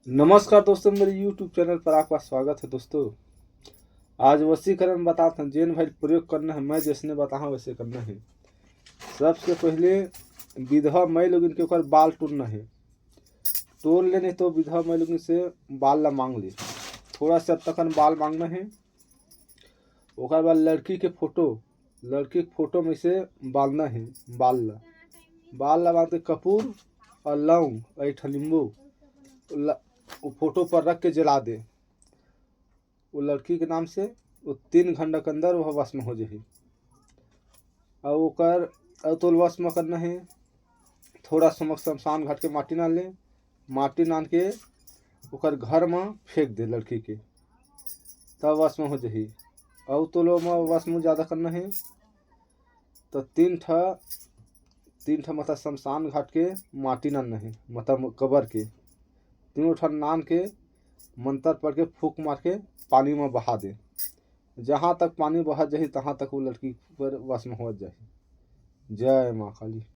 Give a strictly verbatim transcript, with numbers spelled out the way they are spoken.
नमस्कार दोस्तों, मेरे YouTube चैनल पर आपका स्वागत है। दोस्तों, आज वशीकरण बताथन, जेन भाई प्रयोग करना है, मैं जैसने बताहा वैसे करना है। सबसे पहले विधवा माई लोगिन के ओकर बाल टोरना है। टोर ले नहीं तो विधवा माई लोगिन से बाल ला मांग ले। थोड़ा सा तकन बाल मांगना है। ओकर बाद लड़की के फोटो, लड़की के फोटो में से बांधना है बाल ला। बाल ला बांध के कपूर और लौंग और एक ठन नींबू ला-, वो फोटो पर रख के जला दे। वो लड़की के नाम से वो तीन घंटा के अंदर वह वश में हो जाही। और ओकर और तोल वश में करना है, थोड़ा समक शमशान घाट के माटी नान ले, माटी नान के ओकर घर में फेंक दे लड़की के, तब वश में हो जाही। और तोलो में वश में ज़्यादा करना है तो तीन ठा तीन ठा मतलब शमशान घाट के माटी नान नहीं, मतलब कबर के तीनों ठा नान के मंत्र पढ़ के फूंक मार के पानी में बहा दे। जहाँ तक पानी बहत जाही तहाँ तक वो लड़की पर वश में हो जाही। जय माँ काली।